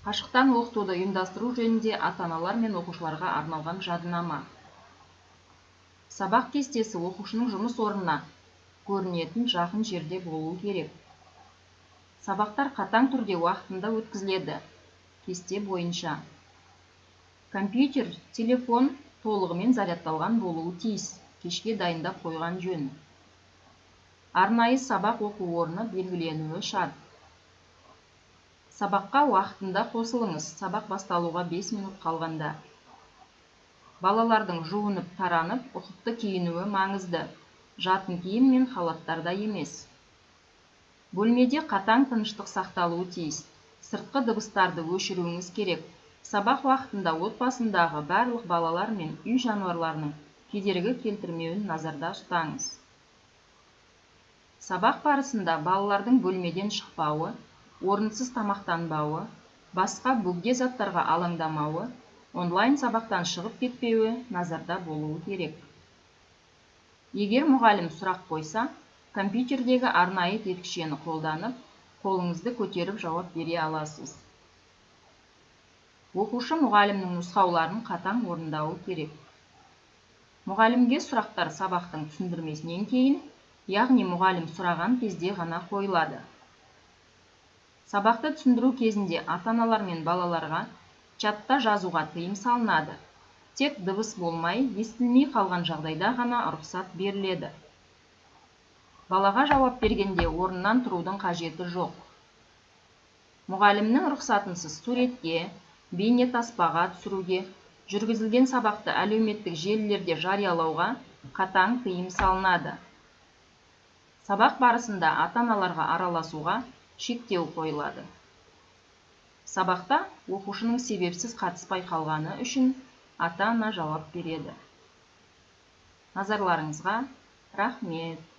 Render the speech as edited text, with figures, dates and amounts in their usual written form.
Қашықтан оқытуды ұйымдастыру жөнінде ата-аналар мен оқушыларға арналған жадынама. Сабақ кестесі оқушының жұмыс орнына көрінетін жақын жерде болуы керек. Сабақтар қатаң түрде уақытында өткізіледі, кесте бойынша. Компьютер, телефон толығымен зарядталған болуы тиіс, кешке дайындап қойған жөн. Арнайы сабақ оқу орны белгіленуі шарт. Сабаққа уақытында қосылыңыз, сабақ басталуға 5 минут қалғанда. Балалардың жуынып, таранып, ұқыпты киінуі маңызды, жатын киім мен халаттарда емес. Бөлмеде қатаң тыныштық сақталуы тиіс, сыртқы дыбыстарды өшіруіңіз керек. Сабақ уақытында отбасындағы барлық балалар мен үй жануарларының кедергі келтірмеуін назарда ұстаңыз. Сабақ барысында балалардың бөлмеден шықпауы, орынсыз тамақтанбауы, басқа бөгде заттарға алаңдамауы, онлайн сабақтан шығып кетпеуі назарда болуы керек. Егер мұғалім сұрақ қойса, компьютердегі арнайы тетікшені қолданып, қолыңызды көтеріп жауап бере аласыз. Оқушы мұғалімнің нұсқауларын қатаң орындауы керек. Мұғалімге сұрақтар сабақтың түсіндірмесінен кейін, яғни мұғалім сұраған кезде ғана қойылады. Сабақты түсіндіру кезінде ата-аналар мен балаларға чатта жазуға тыйым салынады. Тек дыбыс болмай, естілмей қалған жағдайда ғана рұқсат беріледі. Балаға жауап бергенде орнынан тұрудың қажеті жоқ. Мұғалімнің рұқсатынсыз суретке, бейнетаспаға түсіруге, жүргізілген сабақты әлеуметтік желілерде жариялауға қатаң тыйым салынады. Сабақ барысында ата-аналарға араласуға шектеу қойылады. Сабақта оқушының себепсіз қатыспай қалғаны үшін ата-ана жауап береді. Назарларыңызға рахмет.